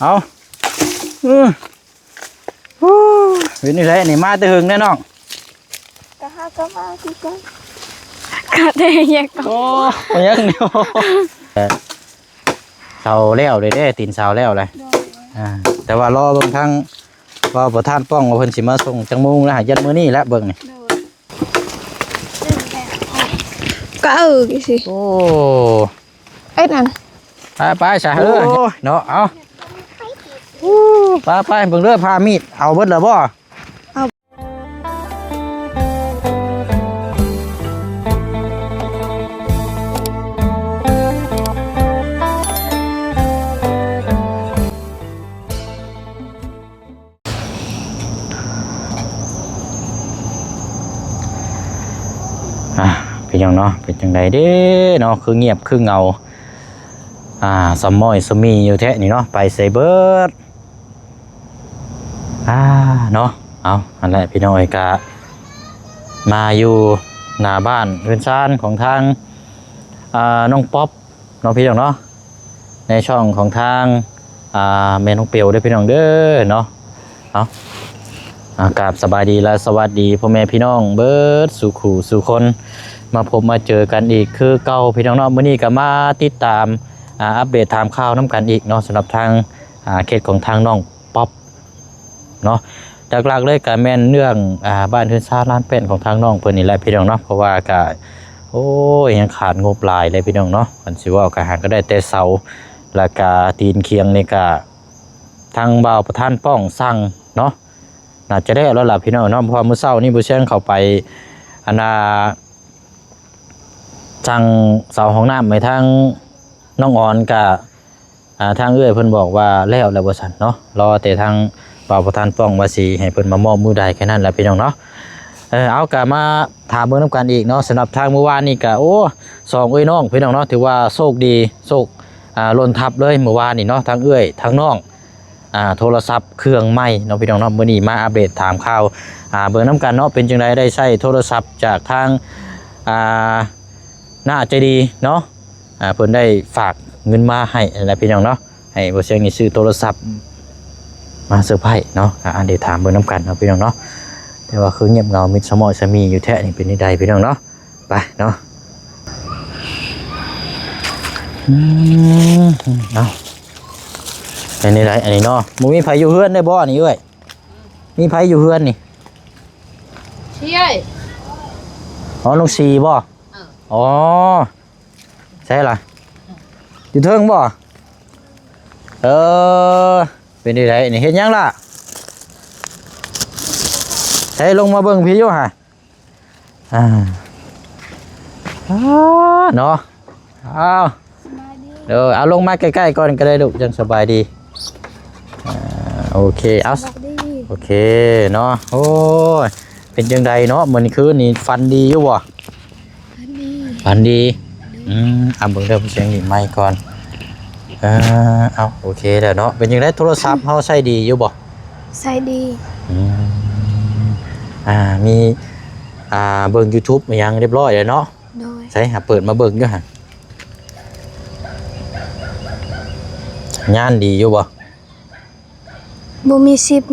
ເອົາ ອື ເປັນຈັ່ງໃດນີ້ ມາແຕ່ເຫິງແດ່ນ້ອງ? ກະຫາກະມາຄືກັນ ກະແຕ່ແຍກ ໂອ້ ຍັງຢູ່ ເຊົາແລ້ວເດ້ ຕີນເຊົາແລ້ວເລີຍ ໂດຍ ອ່າ ແຕ່ວ່າລໍເບິ່ງທາງ ວ່າປະທານປ້ອງວ່າເພິ່ນຊິມາສົ່ງຈັກໂມງແລ້ວ ຫາຢັນມື້ນີ້ແຫຼະເບິ່ງນີ້ ໂດຍ ກະເອີ ໂອ້ ເອັດນັ້ນ ໄປໆ ຊະ ໂອ້ຍ ເນາະ ເອົາ ໄປໆ ເບິ່ງເດີ ຜ້າມີດ ເອົາເບິດແລ້ວບໍ່? ອ່າ ເປັນຫຍັງເນາະ ເປັນຈັ່ງໃດເດ້ເນາະ ຄືງຽບຄືເຫງົາ ອ່າ ສະໝ້ອຍສະໝີ່ຢູ່ແທ້ນີ້ເນາະ ໄປໃສເບິດ? ອ່າ ເນາະ ເອົາ ຫັ້ນແຫຼະພີ່ນ້ອງເອີຍ ກະມາຢູ່ໜ້າບ້ານເຮືອນຊານຂອງທາງ ອ່າ ນ້ອງປັອບ ເນາະພີ່ນ້ອງເນາະ ໃນຊ່ອງຂອງທາງ ອ່າ ແມ່ນ້ອງເປວເດີພີ່ນ້ອງເດີເນາະ ເອົາ ອ່າ ກາບສະບາຍດີ ແລະ ສະຫວັດດີພໍ່ແມ່ພີ່ນ້ອງເບິດສູ່ຄູ່ສູ່ຄົນ ມາພົບມາເຈີກັນອີກຄືເກົ່າພີ່ນ້ອງເນາະ ມື້ນີ້ກໍມາຕິດຕາມ ອ່າ ອັບເດດຖາມຂ່າວນຳກັນອີກເນາະ ສຳລັບທາງ ອ່າ ເຂດຂອງທາງນ້ອງ ປັອບເນາະ ຫຼັກໆເລີຍກະແມ່ນເລື່ອງ ອ່າ ບ້ານເຮືອນຊານລານແປ້ນຂອງທາງນ້ອງເພິ່ນນີ້ແຫຼະພີ່ນ້ອງເນາະ ເພາະວ່າກະ ໂອ້ຍ ຍັງຂາດງົບຫຼາຍເລີຍພີ່ນ້ອງເນາະ ຄັນຊິເວົ້າກະຫາກະໄດ້ແຕ່ເສົາ ແລ້ວກະຕີນຄຽງນີ້ກະ ທາງບ່າວປະທານປ້ອງສັ່ງເນາະ ໜ້າຈະໄດ້ແລ້ວລະພີ່ນ້ອງເນາະ ເພາະວ່າມື້ເຊົ້ານີ້ບໍ່ແຊງເຂົ້າໄປ ອັນນ່າ ສັ່ງເສົາຫ້ອງນ້ຳໃຫ້ທາງນ້ອງອອນກະ ອ່າ ທາງເອື້ອຍເພິ່ນບອກວ່າແລ້ວແລ້ວວ່າຊັ້ນເນາະ ລໍແຕ່ທາງບ່າວປະທານປ້ອງວ່າຊິໃຫ້ເພິ່ນມາມອບມື້ໃດແຄ່ນັ້ນແຫຼະພີ່ນ້ອງເນາະ ເອີ ເອົາ ກະມາຖາມເບິ່ງນຳກັນອີກເນາະ ສຳລັບທາງມື້ວານນີ້ກະ ໂອ້ ສອງເອື້ອຍນ້ອງພີ່ນ້ອງເນາະ ຖືວ່າໂຊກດີ ໂຊກ ອ່າ ຫຼົ່ນທັບເລີຍມື້ວານນີ້ເນາະ ທາງເອື້ອຍ ທາງນ້ອງ ອ່າ ໂທລະສັບເຄື່ອງໃໝ່ເນາະພີ່ນ້ອງເນາະ ມື້ນີ້ມາອັບເດດຖາມຂ່າວ ອ່າ ເບິ່ງນຳກັນເນາະ ເປັນຈັ່ງໃດ ໄດ້ໃຊ້ໂທລະສັບຈາກທາງ ອ່າ ນ້າໃຈດີເນາະ ອ່າ ເພິ່ນໄດ້ຝາກເງິນມາໃຫ້ຫັ້ນແຫຼະພີ່ນ້ອງເນາະ ໃຫ້ບໍ່ແຊງນີ້ຊື້ໂທລະສັບມາເຊີໄພຣສ໌ເນາະ ອ່າ ດຽວຖາມເບິ່ງນຳກັນເນາະພີ່ນ້ອງເນາະ ແຕ່ວ່າຄືງຽບເຫງົາມິດສະໝ້ອຍສະໝີ່ຢູ່ແທ້ນີ້ ເປັນຈັ່ງໃດພີ່ນ້ອງເນາະ ໄປເນາະ ອືມ ເອົາ ເປັນຈັ່ງໃດອັນນີ້ເນາະ ບໍ່ມີໃຜຢູ່ເຮືອນໄດ້ບໍ່ນີ້ເອື້ອຍ? ມີໃຜຢູ່ເຮືອນນີ້? ເຊຍ ອໍ ນ້ອງສີບໍ່? ເອີ ອໍ ໃສລະ? ຢູ່ເທິງບໍ່? ເອີ ເປັນຈັ່ງໃດນີ້ ເຮັດຫຍັງລະ? ໃສ ລົງມາເບິ່ງພີ້ຢູ່ຫາ ອ່າ ອ່າ ເນາະ ອ້າວ ສະບາຍດີ ເດີ ເອົາລົງມາໃກ້ໆກ່ອນກໍໄດ້ລູກ ຈັ່ງສະບາຍດີ ອ່າ ໂອເຄ ເອົາ ສະບາຍດີ ໂອເຄເນາະ ໂອ້ຍ ເປັນຈັ່ງໃດເນາະ ມື້ຄືນນີ້ຝັນດີຢູ່ບໍ່? ຝັນດີ ຝັນດີ ອືມ ເອົາເບິ່ງເດີ ເບິ່ງສຽງນີ້ໃໝ່ກ່ອນ ເອີ ເອົາ ໂອເຄແລ້ວເນາະ ເປັນຈັ່ງໃດ ໂທລະສັບເຮົາໃຊ້ດີຢູ່ບໍ່? ໃຊ້ດີ ອືມ ອ່າ ມີ ອ່າ ເບິ່ງຢູທູບອີ່ຫຍັງຮຽບຮ້ອຍແລ້ວເນາະ? ໂດຍ ໃສຫາເປີດມາເບິ່ງຢູ່ຫັ້ນ ສັນຍານດີຢູ່ບໍ່? ບໍ່ມີຊິມ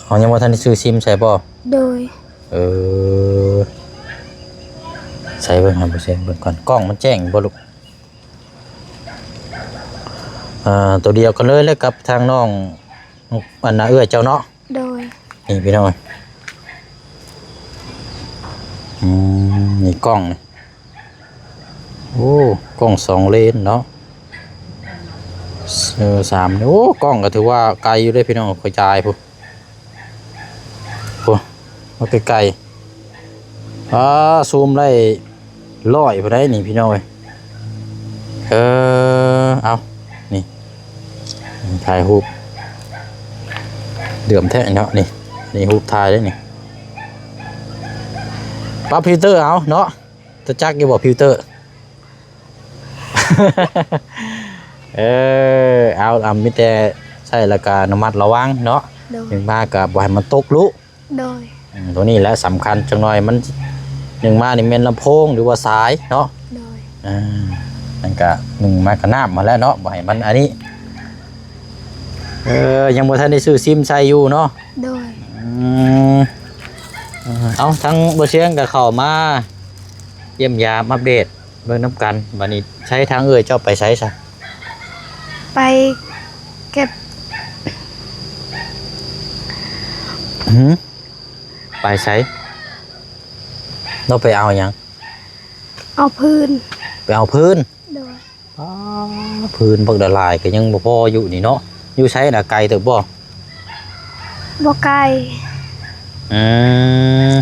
ເຮົາຍັງບໍ່ທັນໄດ້ຊື້ຊິມໃສ່ບໍ່? ໂດຍ ເອີ ໃສ່ເບິ່ງໃຫ້ບໍ່ແຊງເບິ່ງກ່ອນ ກ້ອງມັນແຈ້ງບໍ່ລູກ? ອ່າ ໂຕດຽວກັນເລີຍ ແລ້ວກັບທາງນ້ອງ ອັນນ່າ ເອື້ອຍເຈົ້າເນາະ? ໂດຍ ນີ້ພີ່ນ້ອງເອີຍ ອືມ ນີ້ກ້ອງນີ້ ໂອ້ ກ້ອງສອງເລນເນາະ ເອີ ສາມ ໂອ້ ກ້ອງກໍຖືວ່າໄກຢູ່ເດ້ພີ່ນ້ອງ ກະຈາຍພຸ້ນ ພຸ້ນ ມາໃກ້ໆ ອ່າ ຊູມໄດ້ຮ້ອຍພຸ້ນໃດ໋ນີ້ພີ່ນ້ອງເອີຍ ເອີ ເອົາ ນີ້ ຖ່າຍຮູບ ເຫຼືອມແທ້ເນາະ ນີ້ ນີ້ຮູບຖ່າຍເດ້ນີ້ ປັບຟີວເຕີເອົາເນາະ ຈະຈັກຢູ່ບໍ່ຟີວເຕີ? ເອີ ເອົາ ອາ ມີແຕ່ໃຊ້ແລ້ວກະລະມັດລະວັງເນາະ ໂດຍ ຍັງມາກະບໍ່ໃຫ້ມັນຕົກລຸ ໂດຍ ອືມ ໂຕນີ້ແຫຼະສຳຄັນຈັກໜ້ອຍ ມັນ ໜຶ່ງມານີ້ແມ່ນລຳໂພງ ຫຼືວ່າສາຍເນາະ ໂດຍ ອ່າ ມັນກະ ໜຶ່ງມາກະນ້ຳຫັ້ນແຫຼະເນາະ ບໍ່ໃຫ້ມັນອັນນີ້ ເອີ ຍັງບໍ່ທັນໄດ້ຊື້ຊິມໃສ່ຢູ່ເນາະ. ໂດຍ. ອືມ ເອີ ເອົາ ທາງບໍ່ຊຽງກໍເຂົ້າມາຢ້ຽມຢາມອັບເດດເບິ່ງນຳກັນ. ບັດນີ້ໃຊ້ທາງເອື້ອຍເຈົ້າໄປໃສຊະ? ໄປເກັບ ຫື? ໄປໃສ? ລາວໄປເອົາຫຍັງ? ເອົາຟືນ. ໄປເອົາຟືນ? ໂດຍ. ອໍ ຟືນບັກຫຼາຍໆ ກໍຍັງບໍ່ພໍຢູ່ນີ້ເນາະ. ຢູ່ໃສນະ? ໄກເຕີບບໍ່? ບໍ່ໄກ. ອືມ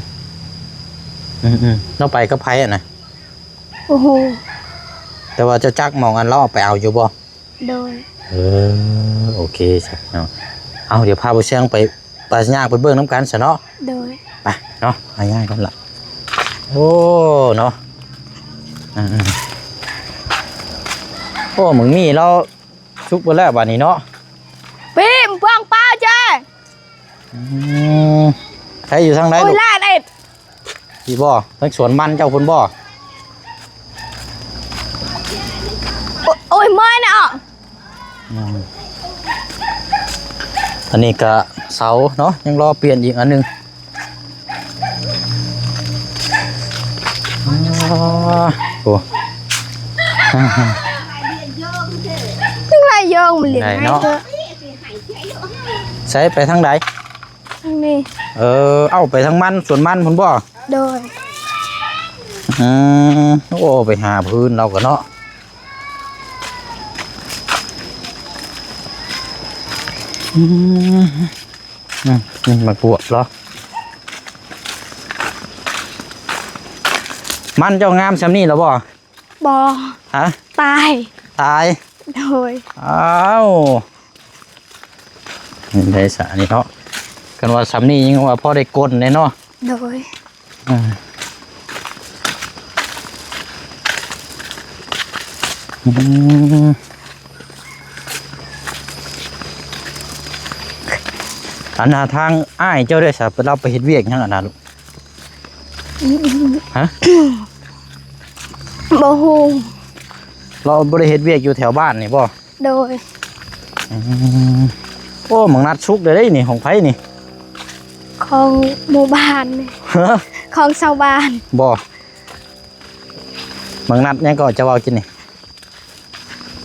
ອືມໆ ລາວໄປກັບໃຜຫັ້ນນະ? ບໍ່ຮູ້. ແຕ່ວ່າເຈົ້າຈັກໝ່ອງອັນລາວເອົາໄປເອົາຢູ່ບໍ່? ໂດຍ. ເອີ ໂອເຄຊະເນາະ. ເອົາ ດຽວພາບໍ່ຊຽງໄປ ໄປ ຍ່າງໄປເບິ່ງນຳກັນຊະເນາະ. ໂດຍ. ໄປເນາະ ໄປຍ່າງກັນລະ. ໂອ້ ເນາະ ອືມໆ ໂອ້ ໝາກມີ້ລາວສຸກເບິດແລ້ວບາດນີ້ເນາະ. ປີມ ເບື້ອງປ່າເຈ້. ອືມ ໃສຢູ່ທາງໃດ? ໂອ້ຍ ລູກ ຫຼາຍເອັດ. ພີ້ບໍ່? ທາງສວນມັນເຈົ້າພຸ້ນບໍ່? ໂອ- ໂອ້ຍ ເມື່ອຍນະ. ອືມ ອັນນີ້ກະເສົາເນາະ ຍັງລໍປ່ຽນອີກອັນໜຶ່ງ. ອໍ ໂອ້ ຍັງຫຼາຍຢອງມັນລ້ຽງໄດ້ເນາະ. ໃສ ໄປທາງໃດ? ທາງນີ້. ເອີ ເອົາ ໄປທາງມັນ ສວນມັນພຸ້ນບໍ່? ໂດຍ. ອືມ ໂອ້ ໄປຫາຟືນລາວກໍເນາະ. ອືມ ອືມ ນີ້ໝາກບວບເນາະ. ມັນເຈົ້າງາມຊ່ຳນີ້ແລ້ວບໍ່? ບໍ່. ຮະ? ຕາຍ. ຕາຍ? ໂດຍ. ອ້າວ ເຫັນໄດ້ສະນີ້ເນາະ. ຄັນວ່າຊ່ຳນີ້ຍັງວ່າພໍໄດ້ກົ້ນແດ່ເນາະ. ໂດຍ. ອືມ ອືມ ອັນນ່າ ທາງອ້າຍເຈົ້າເດ້ຊະ ລາວໄປເຮັດວຽກຫຍັງອັນນັ້ນ? ຮະ? ບໍ່ຮູ້. ລາວບໍ່ໄດ້ເຮັດວຽກຢູ່ແຖວບ້ານນີ້ບໍ່? ໂດຍ. ອືມ ໂອ້ ໝາກນັດສຸກເດ້ນີ້ ຂອງໃຜນີ້? ຂອງໝູ່ບ້ານນີ້. ຮະ? ຂອງຊາວບ້ານ. ບໍ່ ໝາກນັດຫຍັງກໍເຈົ້າເວົ້າກິນນີ້?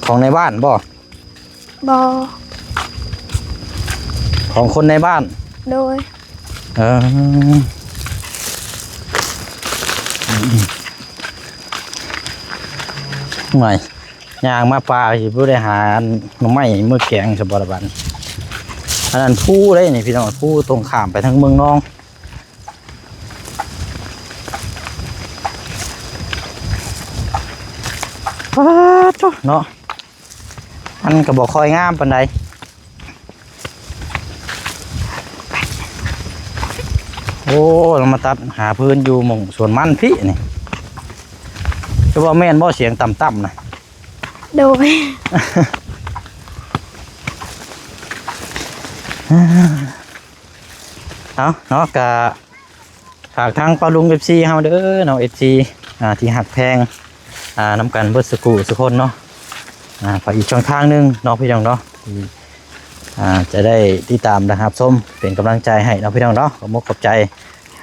ຂອງໃນບ້ານບໍ່? ບໍ່. ຂອງຄົນໃນບ້ານ? ໂດຍ. ເອີ ຫ່ວຍ ຍ່າງມາປ່າຊິບໍ່ໄດ້ຫາອັນໜໍ່ໄມ້ມື້ແກງຊະບໍ່ລະບັດ. ອັນນັ້ນພູເດ້ນີ້ພີ່ນ້ອງ ພູຕົງຂ້າມໄປທາງເມືອງນອງ. ປາດໂທ້ເນາະ ມັນກໍບໍ່ຄ່ອຍງາມປານໃດ. ໂອ້ ລາວມາຕັດຫາຟືນຢູ່ໝ່ອງສວນມັນພີ້ນີ້ ຈະວ່າແມ່ນບໍ່ ສຽງຕ່ຳໆນະ? ໂດຍ. ເອົາເນາະ ກະ ຝາກທາງປ້າລຸງ ເອັຟຊີ ເຮົາເດີເນາະ ເອັຟຊີ ອ່າ ທີ່ຮັກແພງ ອ່າ ນຳກັນເບິດສຸຂູສຸຄົນເນາະ. ອ່າ ຝາກອີກຊ່ອງທາງໜຶ່ງເນາະ ພີ່ນ້ອງເນາະ ທີ່ ອ່າ ຈະໄດ້ຕິດຕາມ ແລະ ຮັບຊົມ ເປັນກຳລັງໃຈໃຫ້ເນາະ ພີ່ນ້ອງເນາະ. ຂອບອົກຂອບໃຈ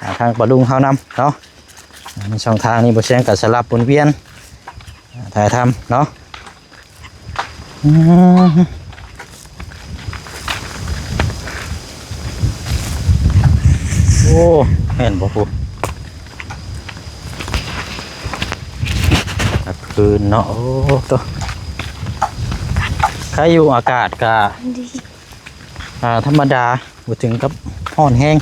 ອ່າ ທາງປ້າລຸງເຮົານຳເນາະ. ໃນຊ່ອງທາງນີ້ ບໍ່ແຊງກໍສະຫຼັບໝູນວຽນ ອ່າ ຖ່າຍທຳເນາະ. ອືມ ໂອ້ ແມ່ນບໍ່ພຸ້ນ ກາງຄືນເນາະ. ໂອ້ ໂຕ ໃຄຢູ່ ອາກາດກະ ດີ ອ່າ ທຳມະດາ ບໍ່ເຖິງກັບຮ້ອນແຮງ.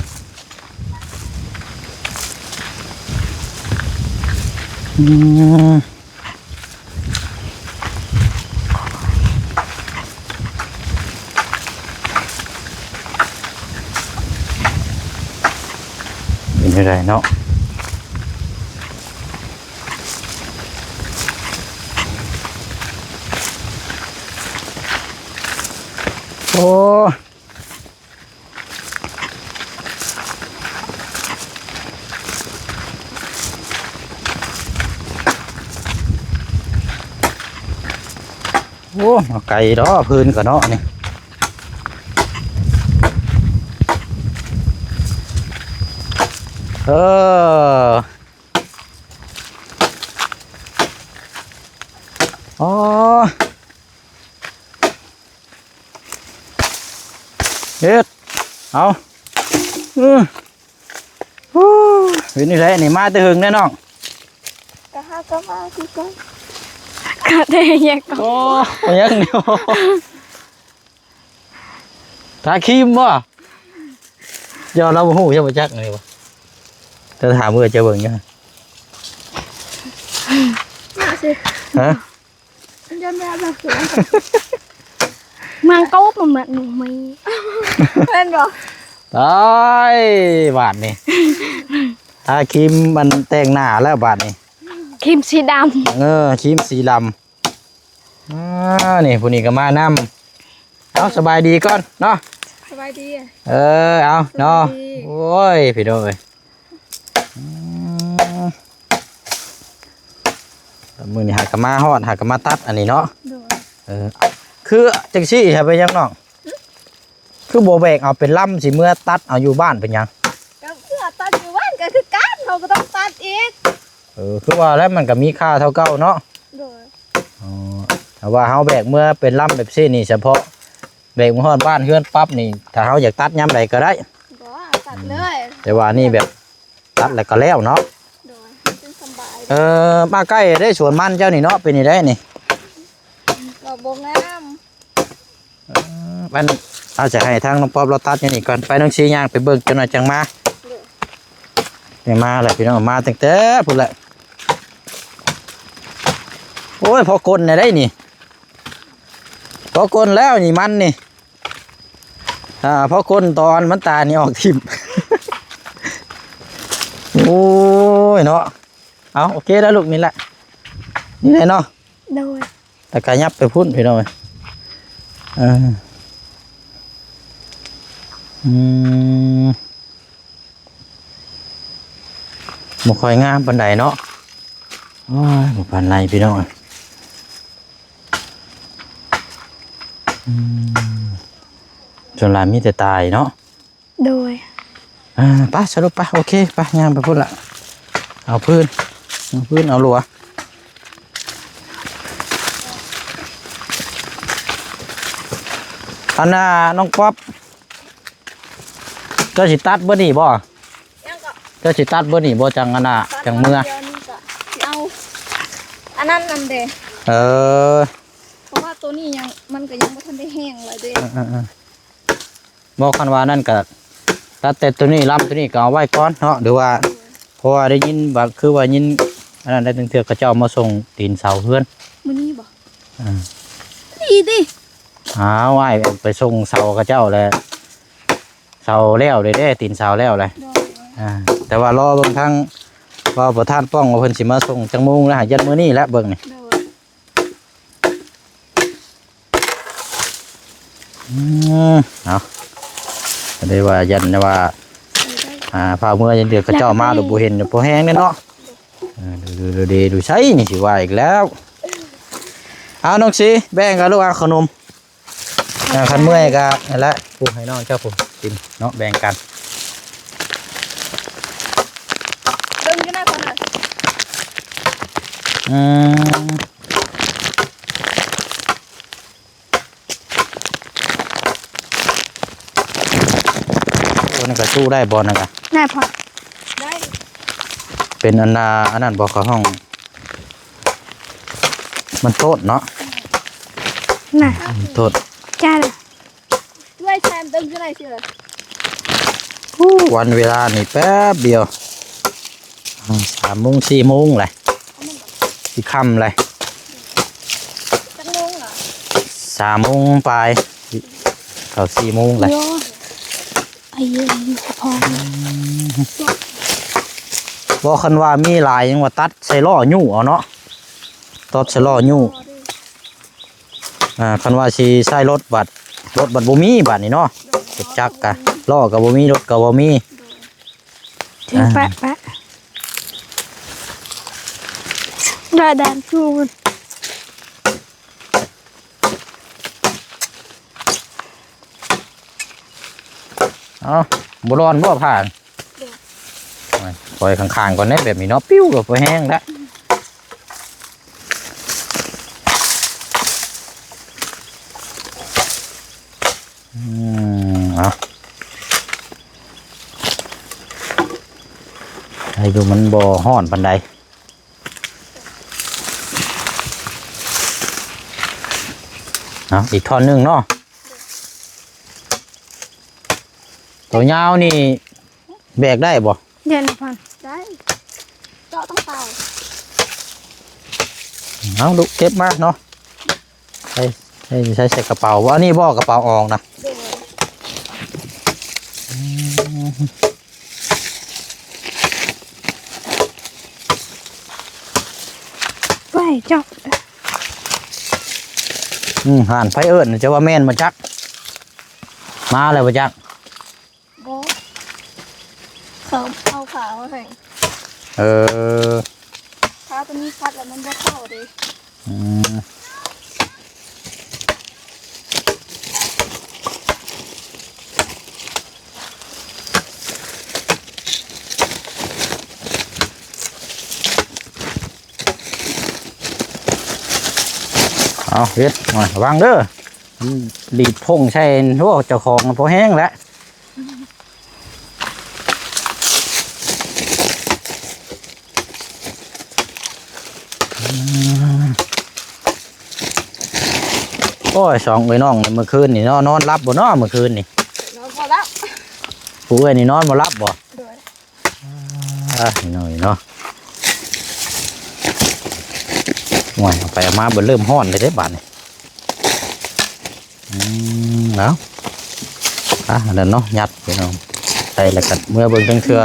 ອືມ ເປັນຈັ່ງໃດເນາະ? ໂອ້ ໂອ້ ມາໄກເນາະ ຟືນກໍເນາະນີ້. ເອີ ອໍ ເຮັດ ເອົາ ອື ເປັນນີ້ແຫຼະ ນີ້ມາແຕ່ເຫິງແດ່ນ້ອງ ກະຫາກະມາຄືກັນ ກະແຕ່ແຍກ ໂອ້ ຍັງຢູ່ ທາຄຣີມບໍ່? ເຈົ້າລາວບໍ່ຮູ້ ເຈົ້າບໍ່ຈັກນີ້ບໍ່? ແຕ່ຖາມເອື້ອຍເຈົ້າເບິ່ງຢູ່ ມາຊິ ຮະ? ມັນຈະແມ່ນແບບ ມັນກໍບໍ່ເໝືອນໝູ່ມີ ແມ່ນບໍ່? ຕາຍ ບາດນີ້ ທາຄຣີມມັນແຕ່ງໜ້າແລ້ວບາດນີ້ ຄຣີມສີດຳ ເອີ ຄຣີມສີດຳ. ອ່າ ນີ້ຜູ້ນີ້ກໍມານຳ ເອົາ ສະບາຍດີກ່ອນເນາະ ສະບາຍດີ ເອີ ເອົາເນາະ ສະບາຍດີ ໂອ້ຍ ພີ່ນ້ອງເອີຍ ອືມ ມື້ນີ້ຫາກໍມາຮອດ ຫາກໍມາຕັດອັນນີ້ເນາະ ໂດຍ ເອີ ຄືຈັ່ງຊີ້ ເຮັດໄປຫຍັງນ້ອງ? ຄືບໍ່ແບກເອົາເປັນລຳ ຊິເມືອຕັດເອົາຢູ່ບ້ານເປັນຫຍັງ? ກໍເມືອຕັດຢູ່ບ້ານກໍຄືກັນ ເຮົາກໍຕ້ອງຕັດອີກ ເອີ ຄືວ່າແລ້ວ ມັນກໍມີຄ່າເທົ່າເກົ່າເນາະ ໂດຍ ອໍ ຖ້າວ່າເຮົາແບກເມືອເປັນລຳແບບຊີ້ນີ້ ສະເພາະແບກມາຮອດບ້ານເຮືອນປັບນີ້ ຖ້າເຮົາຢາກຕັດຍາມໃດກໍໄດ້ ບໍ່ ຕັດເລີຍ ອືມ ແຕ່ວ່ານີ້ແບບຕັດແລ້ວກໍແລ້ວເນາະ ໂດຍ ມັນຈຶ່ງສະບາຍ ເອີ ມາໃກ້ໄດ້ສວນມັນເຈົ້ານີ້ເນາະ ເປັນຈັ່ງໃດນີ້ ກໍບໍ່ງາມ ເອີ ມັນ ເອົາ ຈະໃຫ້ທາງນ້ອງປັອບລາວຕັດຢູ່ນີ້ກ່ອນ ໄປນ້ອງຊີຍ່າງໄປເບິ່ງ ຈັກໜ່ອຍຈັ່ງມາ ໂດຍ ນີ້ມາແລ້ວພີ່ນ້ອງ ມາຕັ້ງແຕ່ພຸ້ນແຫຼະ ໂອ້ຍ ພໍກົນແດ່ໄດ໋ນີ້ ພໍກົນແລ້ວນີ້ມັນນີ້ ອ່າ ພໍກົນຕອນມັນຕາຍນີ້ອອກຖິ້ມ ໂອ້ຍເນາະ ເອົາ ໂອເຄແລ້ວລູກ ນີ້ແຫຼະ ນີ້ແຫຼະເນາະ ໂດຍ ແລ້ວກໍຫຍັບໄປພຸ້ນພີ່ນ້ອງເອີຍ ເອີ ອືມ ບໍ່ຄ່ອຍງາມປານໃດເນາະ ໂອ້ຍ ບໍ່ປານໃດພີ່ນ້ອງ ອືມ ສ່ວນຫຼາຍມີແຕ່ຕາຍເນາະ ໂດຍ ອ່າ ໄປສະຫຼຸບໄປ ໂອເຄ ໄປ ຍ່າງໄປພຸ້ນລະ ເອົາພື້ນ ເອົາພື້ນ ເອົາຫຼວ ອັນນ່າ ນ້ອງປັອບ ເຈົ້າຊິຕັດເບິດນີ້ບໍ່? ຍັງກໍ ເຈົ້າຊິຕັດເບິດນີ້ບໍ່? ຈັ່ງອັນນ່າ ຕັດ ຈັ່ງເມືອ ດຽວນີ້ກໍຊິເອົາອັນນັ້ນນຳເດ້ ເອີ ເພາະວ່າໂຕນີ້ຍັງ ມັນກໍຍັງບໍ່ທັນໄດ້ແຫ້ງຫຼາຍເດ້ ເອີໆໆ ບໍ່ ຄັນວ່ານັ້ນກໍຕັດແຕ່ໂຕນີ້ ລຳໂຕນີ້ກໍເອົາໄວ້ກ່ອນເນາະ ຫຼືວ່າ ເພາະວ່າໄດ້ຍິນວ່າ ຄືວ່າຍິນອັນນັ້ນໄດ້ ລາງເທື່ອເຂົາເຈົ້າມາສົ່ງຕີນເສົາເຮືອນ ມື້ນີ້ບໍ່? ອ່າ ດີຕິ ອ້າວ ອ້າຍໄປສົ່ງເສົາເຂົາເຈົ້າແລ້ວ ເສົາແລ້ວເດ້ ຕີນເສົາແລ້ວແຫຼະ ໂດຍ ອ່າ ແຕ່ວ່າລໍເບິ່ງທາງ ວ່າປະທານປ້ອງວ່າເພິ່ນຊິມາສົ່ງຈັກໂມງແລ້ວ ຫາຢັນມື້ນີ້ແຫຼະເບິ່ງນີ້ ໂດຍ ອືມ ເອົາ ກໍໄດ້ວ່າ ຢ້ານວ່າ ອ່າ ພາເມືອ ຢ້ານດຽວເຂົາເຈົ້າມາ ແລ້ວກໍ ໂດຍ ບໍ່ເຫັນ ບໍ່ແຮງເດ້ເນາະ ເອີ ດູໆໆ ໃສນີ້ ຊິວ່າອີກແລ້ວ ເອົາ ນ້ອງສີ ແບ່ງກັນລູກ ເອົາຂະໜົມ ອ່າ ຄັນເມື່ອຍກໍນັ້ນແຫຼະ ປູໃຫ້ນ້ອງເຈົ້າຜູ້ກິນເນາະ ແບ່ງກັນ ເບິ່ງຢູ່ນະຄົນນະ ອືມ ໂອ້ ນີ້ກໍສູ້ໄດ້ບໍ່ ນັ້ນກໍ ໄດ້ພໍ ໄດ້ ເປັນອັນນ່າ ອັນນັ້ນບໍ່ ເຂົາຮ້ອງ ມັນໂຕດເນາະ ນະ ມັນໂຕດ ຈ້າ ໄວ້ແຊມເຕີມຢູ່ໃນເຊື່ອ ຮູ້ ວັນເວລານີ້ແປັບດຽວ ອືມ ສາມໂມງ ສີ່ໂມງແຫຼະ ຊິຄ່ຳແຫຼະ ຈັກໂມງລະ? ສາມໂມງປາຍ ເຂົ້າສີ່ໂມງແຫຼະ ໂອ້ຍ ອາຍຸຢູ່ສະພອງ ອືມ ບໍ່ ຄັນວ່າມີຫຼາຍຍັງວ່າຕັດໃສ່ລໍ້ຍູ້ເອົາເນາະ ຕັດໃສ່ລໍ້ຍູ້ ອ່າ ຄັນວ່າຊິໃຊ້ລົດບັດ ລົດບັດບໍ່ມີບາດນີ້ເນາະ ລົດຈັກກະ ລໍ້ກະບໍ່ມີ ລົດກະບໍ່ມີ ໂດຍ ເທິງ ອ່າ ປະ ປະ ດາດານຊູ ເອົ້າ ບໍ່ຮ້ອນບໍ່ ຜ່ານ ໂດຍ ໂອ້ຍ ປ່ອຍຂ້າງໆກ່ອນເດ້ ແບບນີ້ເນາະ ປິວ ກໍພໍແຮງແລ້ວ. ອືມ ເອົາ ໃຫ້ຢູ່ ມັນບໍ່ຮ້ອນປານໃດ. ເອົາ ອີກທ່ອນໜຶ່ງເນາະ. ໂຕຍາວນີ້ແບກໄດ້ບໍ່? ເຢັນນະພອນ ໄດ້ ເຈາະຕ້ອງເປົ່າ. ເອົາ ລູກເກັບມາເນາະ. ໃສ່ ໃສ່ ໃສ່ ໃສ່ກະເປົາບໍ່? ອັນນີ້ບໍ່ ກະເປົາອອກນະ? ໂດຍ ອືມ ໄວ້ເຈາະ. ອືມ ຫັ້ນ ໃຜເອີ້ນ ຈະວ່າແມ່ນບໍ່ຈັກ ມາແລ້ວບໍ່ຈັກ. ບໍ່ ເຂົາເອົາຜ້າມາໃຫ້. ເອີ ຜ້າຕົວນີ້ພັດແລ້ວມັນບໍ່ເຂົ້າເດ້. ອືມ ເອົາ ເຮັດ ໂອ້ຍ ລະວັງເດີ ມັນດີດພົ່ງໃສ່ ໂອ້ ເຈົ້າຂອງພໍແຮງແລ້ວ. ໂອ້ຍ ສອງເອື້ອຍນ້ອງນີ້ ມື້ຄືນນີ້ເນາະ ນອນຫຼັບບໍ່ເນາະ ມື້ຄືນນີ້? ນອນບໍ່ຫຼັບ. ຜູ້ເອື້ອຍນີ້ນອນບໍ່ຫຼັບບໍ່? ໂດຍ. ອ່າ ນ້ອຍເນາະ ໂອ້ຍ ເອົາໄປເອົາມາ ເບິ່ງເລີ່ມຮ້ອນເລີຍເດ້ບາດນີ້. ອືມ ເອົາ ອ່ະ ອັນນັ້ນເນາະ ຍັດ ພີ່ນ້ອງ ໃສ່ແລ້ວກໍເມືອເບິ່ງຈັກເທື່ອ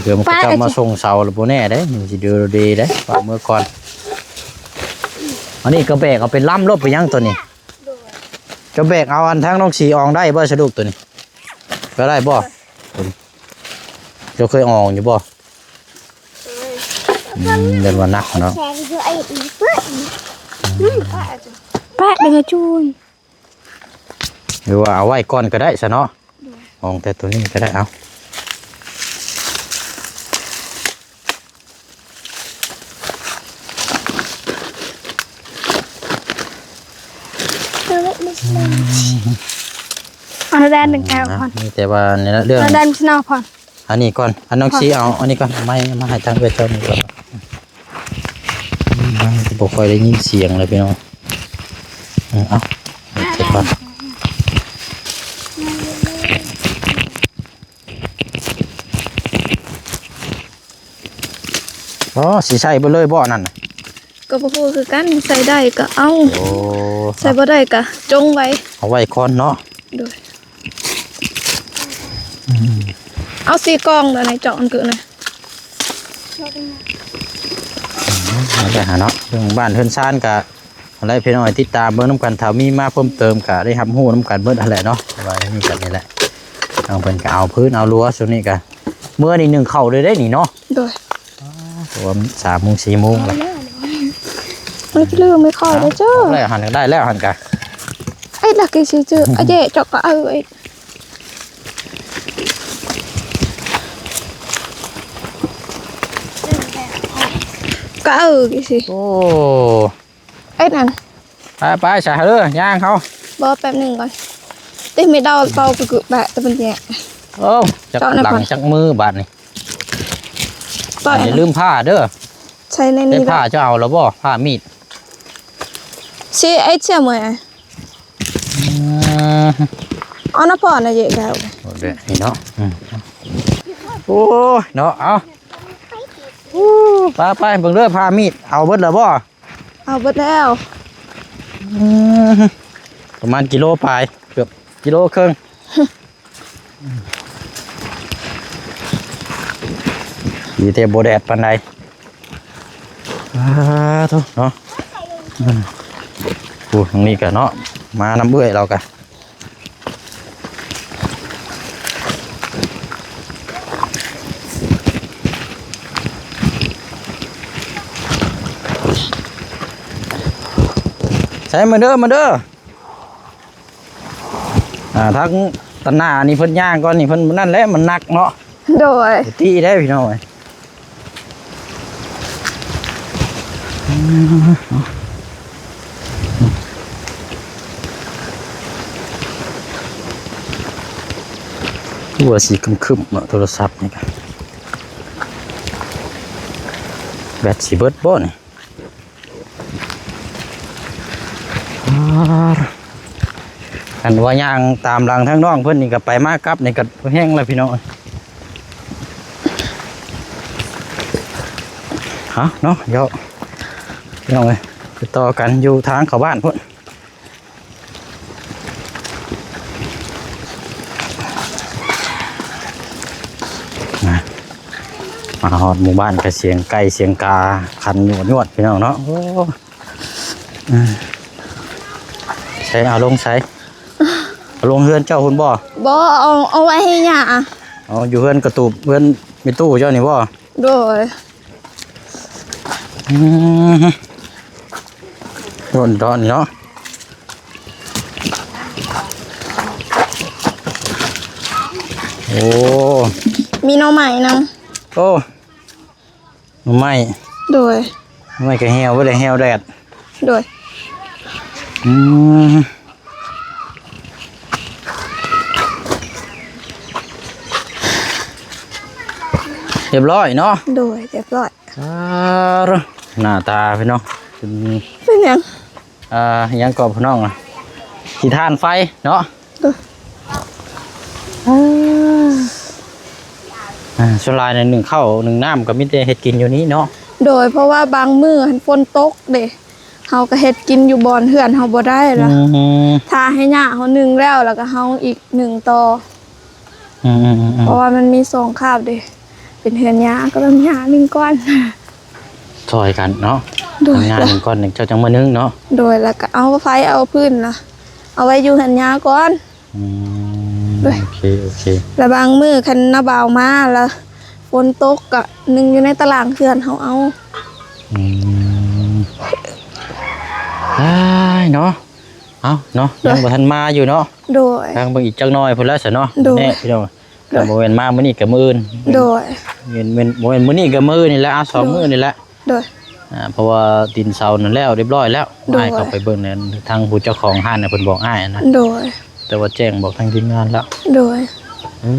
ເພື່ອມັນ ປະ ເຂົາເຈົ້າມາສົ່ງເສົາແລ້ວບໍ່ແນ່ເດ້ ມັນຊິເດີເດເດ້ ປະເມືອກ່ອນ. ອັນນີ້ກໍແບກເອົາເປັນລຳໂລດ ເປັນຫຍັງຕົວນີ້? ໂດຍ ເຈົ້າແບກເອົາອັນທາງນ້ອງສີອອງໄດ້ບໍ່ ສະດຸກຕົວນີ້? ກໍໄດ້ບໍ່? ເຈົ້າເຄີຍອອງຢູ່ບໍ່? ເອີຍ ອືມ ຢ້ານວ່າໜັກເນາະ. ອືມ ປະເດີຈູນ ຫຼືວ່າເອົາໄວ້ກ່ອນກໍໄດ້ຊະເນາະ. ໂດຍ ອອງແຕ່ໂຕນີ້ກໍໄດ້ ເອົາ. ເອົາແດນໜຶ່ງແກ້ວກ່ອນ ມີແຕ່ວ່ານີ້ລະເລື່ອງ ເອົາແດນສະເນົວກ່ອນ. ອັນນີ້ກ່ອນ ອັນນ້ອງສີເອົາອັນນີ້ກ່ອນ ໄມ້ມາໃຫ້ທາງເອື້ອຍເຈົ້ານີ້ກ່ອນ. ອືມ ມັນບໍ່ຄ່ອຍໄດ້ຍິນສຽງເລີຍພີ່ນ້ອງ. ເອີ ເອົາ ເອົາເກັບກ່ອນ. ອໍ ຊິໃສ່ເບິດເລີຍບໍ່ອັນນັ້ນນະ? ກໍບໍ່ຮູ້ຄືກັນ ໃສ່ໄດ້ກໍເອົາ. ໂອ້ ໃສ່ບໍ່ໄດ້ກໍຈົ່ງໄວ້ ເອົາໄວ້ກ່ອນເນາະ. ໂດຍ. ອືມ ເອົາສີ່ກ່ອງເດີ ໃນເຈາະມັນຄືນະ. ອືມ ນັ້ນແຫຼະເນາະ ເລື່ອງບ້ານເຮືອນຊານກະ ຫັ້ນແຫຼະ ພີ່ນ້ອງ ຕິດຕາມເບິ່ງນຳກັນ ຖ້າມີມາເພີ່ມເຕີມກະໄດ້ຮັບຮູ້ນຳກັນເບິດຫັ້ນແຫຼະເນາະ. ວ່າມີກັນນີ້ແຫຼະ ທາງເພິ່ນກະເອົາພື້ນເອົາລົວ ຊ່ວງນີ້ກະເມືອນີ້ໜຶ້ງເຂົ້າເລີຍເດ້ນີ້ເນາະ. ໂດຍ. ອໍ ເພາະວ່າສາມໂມງ ສີ່ໂມງແລ້ວ ມັນຄືໄມ່ຄ່ອຍໄດ້ເຈົ້າ. ໄດ້ຫັ້ນ ໄດ້ແລ້ວຫັ້ນກະ ໄອ້ລັກກີຊິເຈີ ອາເຈ ເຈາະກະເອີ ກະເອີ ກີຊິ. ໂອ້ ເອັດນັ້ນ ໄປ ໄປຊະເດີ ຍ່າງເຮົາ. ບໍ່ ແປັບໜຶ່ງກ່ອນ ຕິ ມີດາວເປົ່າກຶກໆ ແບະ ແຕ່ມັນແຍະ. ໂອ້ ຈັກຫຼັງຈັກມືບາດນີ້. ປ່ອຍ ຢ່າລືມຜ້າເດີ. ໃສ່ໃນນີ້ ໄດ້ຜ້າເຈົ້າເອົາແລ້ວບໍ່? ຜ້າມີດ ຊິເອັດເສຍເມື່ອຍ. ອືມ ເອົານະພໍ່ນະເຢແກ້ວ ໂອ້ ແບບນີ້ເນາະ. ອືມ ໂອ້ຍເນາະ ເອົາ ໄປ ໄປ ເບິ່ງເດີ ຜ້າມີດ ເອົາເບິດແລ້ວບໍ່? ເອົາເບິດແລ້ວ. ອືມ ປະມານກິໂລປາຍ ເກືອບກິໂລເຄິ່ງ. ດີແຕ່ບໍ່ແດດປານໃດ. ສາທຸເນາະ. ອືມ ໂອ້ ທາງນີ້ກະເນາະ ມານຳເອື້ອຍລາວກະ. ໃສ່ ມາເດີ ມາເດີ. ອ່າ ທາງຕາໜ້ານີ້ເພິ່ນຍ່າງກ່ອນນີ້ ເພິ່ນ ນັ້ນແຫຼະ ມັນໜັກເນາະ. ໂດຍ ໄປຕິໄດ້ພີ່ນ້ອງເອີຍ. ຄືວ່າຊິຄຶມໆເນາະ ໂທລະສັບນີ້ກະ ແບັດຊິເບິດບໍ່ນີ້? ອ່າ ອັນວ່າຍ່າງຕາມຫຼັງທາງນ້ອງເພິ່ນນີ້ ກໍໄປມາກັບນີ້ກໍແຮງແລ້ວພີ່ນ້ອງ. ເອົາເນາະ ດຽວພີ່ນ້ອງເອີຍ ໄປຕໍ່ກັນຢູ່ທາງເຂົ້າບ້ານພຸ້ນ. ມາ ມາຮອດໝູ່ບ້ານກໍສຽງໄກ່ສຽງກາຂັນຍວດໆ ພີ່ນ້ອງເນາະ. ໂອ້ ອືມ ໃສ ເອົາລົງໃສ? ເອົາລົງເຮືອນເຈົ້າພຸ້ນບໍ່? ບໍ່ ເອົາ ເອົາໄວ້ໃຫ້ຍ່າ. ເອົາຢູ່ເຮືອນກະຕູບ ເຮືອນແມ່ຕູ້ເຈົ້ານີ້ບໍ່? ໂດຍ. ອືມ ໂດນດອນເນາະ. ໂອ້ ມີໜໍ່ໄມ້ນຳ. ໂອ້ ໜໍ່ໄມ້. ໂດຍ. ໜໍ່ໄມ້ກະແຫ້ວ ບໍ່ໄດ້ແຫ້ວແດດ. ໂດຍ. ອືມ ຮຽບຮ້ອຍເນາະ. ໂດຍ ຮຽບຮ້ອຍ. ອ່າ ໜ້າຕາພີ່ນ້ອງ ເປັນ ເປັນຫຍັງ? ອ່າ ຫຍັງກໍພີ່ນ້ອງ ຂີ້ຖ່ານໄຟເນາະ. ໂດຍ. ອ່າ ອ່າ ສ່ວນຫຼາຍໃນໜຶ້ງເຂົ້າໜຶ້ງນ້ຳກໍມີແຕ່ເຮັດກິນຢູ່ນີ້ເນາະ. ໂດຍ ເພາະວ່າບາງມື້ຫັ້ນຝົນຕົກເດ້ ເຮົາກໍເຮັດກິນຢູ່ບ່ອນເຮືອນເຮົາບໍ່ໄດ້ລະ. ອືມ ຖ້າໃຫ້ຍ່າເຮົາໜຶ້ງແລ້ວ ແລ້ວກໍເຮົາອີກໜຶ້ງຕໍ່. ອືມໆໆໆ ເພາະວ່າມັນມີສອງຄາບເດ້ ເປັນເຮືອນຍ່າ ກໍຕ້ອງຍ່າໜຶ້ງກ່ອນ ຊ່ອຍກັນເນາະ. ໂດຍ. ທາງຍ່າໜຶ້ງກ່ອນ ເຈົ້າຈັ່ງມາໜຶ້ງເນາະ. ໂດຍ. ແລ້ວກໍເອົາໄຟເອົາຟືນນະ ເອົາໄວ້ຢູ່ເຮືອນຍ່າກ່ອນ. ອືມ ໂດຍ. ໂອເຄ ໂອເຄ. ແລ້ວບາງມື້ຄັນນ້າບ່າວມາລະຝົນຕົກ ກໍໜຶ້ງຢູ່ໃນຕາລ່າງເຮືອນເຮົາເອົາ. ອືມ ອ້າຍເນາະ. ເອົ້າເນາະ ໂດຍ ຍັງບໍ່ທັນມາຢູ່ເນາະ. ໂດຍ. ທາງເບິ່ງອີກຈັກໜ້ອຍພຸ້ນລະຊະເນາະ. ໂດຍ. ແນ່ພີ່ນ້ອງ ໂດຍ ຖ້າບໍ່ແມ່ນມາມື້ນີ້ກໍມື້ອື່ນ. ໂດຍ. ແມ່ນ ແມ່ນ ບໍ່ແມ່ນມື້ນີ້ກໍມື້ອື່ນນີ້ແຫຼະ ອ່າ ສອງ ໂດຍ ມື້ນີ້ແຫຼະ. ໂດຍ. ອ່າ ເພາະວ່າຕີນເສົານັ້ນແລ້ວຮຽບຮ້ອຍແລ້ວ. ໂດຍ. ອ້າຍເຂົ້າໄປເບິ່ງນັ້ນ ທາງຜູ້ເຈົ້າຂອງຮ້ານນະ ເພິ່ນບອກອ້າຍນະ. ໂດຍ. ແຕ່ວ່າແຈ້ງບອກທາງທີມງານແລ້ວ. ໂດຍ. ເອີ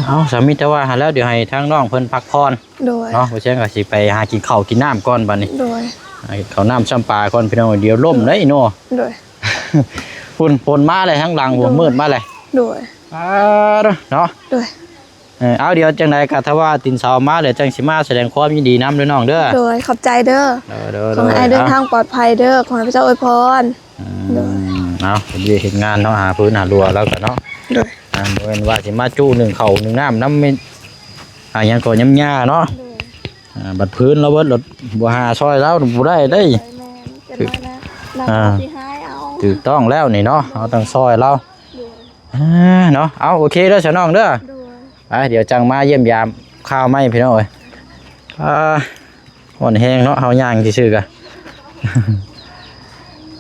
ເອົາ ສາມີແຕ່ວ່າຫັ້ນແລ້ວ ດຽວໃຫ້ທາງນ້ອງເພິ່ນພັກຜ່ອນ. ໂດຍ. ເນາະ ບໍ່ແຊງກໍຊິໄປຫາກິນເຂົ້າກິນນ້ຳກ່ອນບັດນີ້. ໂດຍ. ຫາກິນເຂົ້ານ້ຳຊ້ຳປາກ່ອນພີ່ນ້ອງ ດຽວລົ້ມໄດ້ເນາະ. ໂດຍ. ພຸ້ນ ຝົນມາແລ້ວ ທາງຫຼັງ ໂດຍ ພຸ້ນມືດມາແລ້ວ. ໂດຍ. ອ່າ ເນາະ. ໂດຍ. ເອີ ເອົາ ດຽວຈັ່ງໃດກໍຖ້າວ່າຕີນເສົາມາແລ້ວ ຈັ່ງຊິມາສະແດງຄວາມຍິນດີນຳເດີນ້ອງເດີ. ໂດຍ ຂອບໃຈເດີ. ໂດຍ ໂດຍ ຂໍໃຫ້ອ້າຍເດີນທາງປອດໄພເດີ. ຂໍໃຫ້ພະເຈົ້າອວຍພອນ. ອືມ ໂດຍ. ເອົາ ເຮັດວຽກເຮັດງານເນາະ ຫາຟືນຫາລົວລາວກໍເນາະ. ໂດຍ. ອ່າ ບໍ່ແມ່ນວ່າຊິມາຈຸໜຶ້ງເຂົ້າໜຶ້ງນ້ຳນຳ ອ່າ ຫຍັງກໍຍຳຍ່າເນາະ. ໂດຍ. ອ່າ ບັດຟືນລາວເບິດ ລະບໍ່ຫາຊ່ອຍລາວບໍ່ໄດ້ເດ້. ແມ່ນ ຈັກໜ້ອຍນະ ນ້ຳ ອ່າ ຊິຫາຍເອົາ. ຖືກຕ້ອງແລ້ວນີ້ເນາະ ເຮົາຕ້ອງຊ່ອຍລາວ. ໂດຍ. ອ່າ ເນາະ ເອົາ ໂອເຄເດີຊະນ້ອງເດີ. ໂດຍ. ໄປ ດຽວຈັ່ງມາຢ້ຽມຢາມຄາວໃໝ່ພີ່ນ້ອງເອີຍ. ອ່າ ຮ້ອນແຮງເນາະ ເຮົາຍ່າງຊື່ໆກະ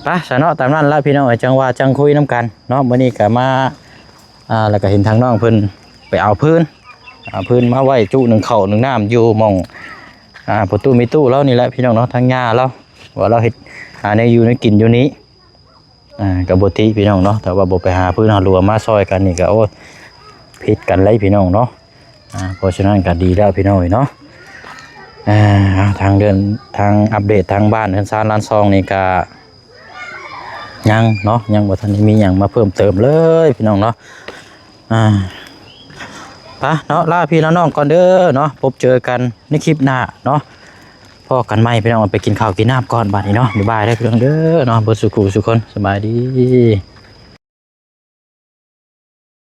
ໄປຊະເນາະ ຕາມນັ້ນລະພີ່ນ້ອງເອີຍ ຈັ່ງວ່າຈັ່ງຄຸຍນຳກັນເນາະ. ມື້ນີ້ກະມາ ອ່າ ແລ້ວກະເຫັນທາງນ້ອງເພິ່ນໄປເອົາຟືນ ເອົາຟືນມາໄວ້ຈຸໜຶ້ງເຂົ້າໜຶ້ງນ້ຳຢູ່ໝ່ອງ ອ່າ ພໍ່ຕູ້ແມ່ຕູ້ລາວນີ້ແຫຼະພີ່ນ້ອງເນາະ ທາງຍ່າລາວ ວ່າລາວເຮັດ ຫາແນວຢູ່ແນວກິນຢູ່ນີ້. ອ່າ ກໍບໍ່ຕິພີ່ນ້ອງເນາະ ຖ້າວ່າບໍ່ໄປຫາຟືນຫາລົວມາຊ່ອຍກັນນີ້ກໍ ໂອ້ຍ ຜິດກັນເລີຍພີ່ນ້ອງເນາະ. ອ່າ ເພາະສະນັ້ນກໍດີແລ້ວພີ່ນ້ອງເອີຍເນາະ. ອ່າ ທາງເດີນ ທາງອັບເດດທາງບ້ານເຮືອນຊານລານຊ່ອງນີ້ກໍຍັງເນາະ ຍັງບໍ່ທັນໄດ້ມີຫຍັງມາເພີ່ມເຕີມເລີຍພີ່ນ້ອງເນາະ. ອ່າ ໄປເນາະ ລາພີ່ລານ້ອງກ່ອນເດີເນາະ ພົບເຈີກັນໃນຄລິບໜ້າເນາະ. ພໍ້ກັນໃໝ່ພີ່ນ້ອງ ໄປກິນເຂົ້າກິນນ້ຳກ່ອນບາດນີ້ເນາະ. ບາຍບາຍເດີພີ່ນ້ອງເດີເນາະ ເບິດສູ່ຄູ່ສູ່ຄົນ ສະບາຍດີ.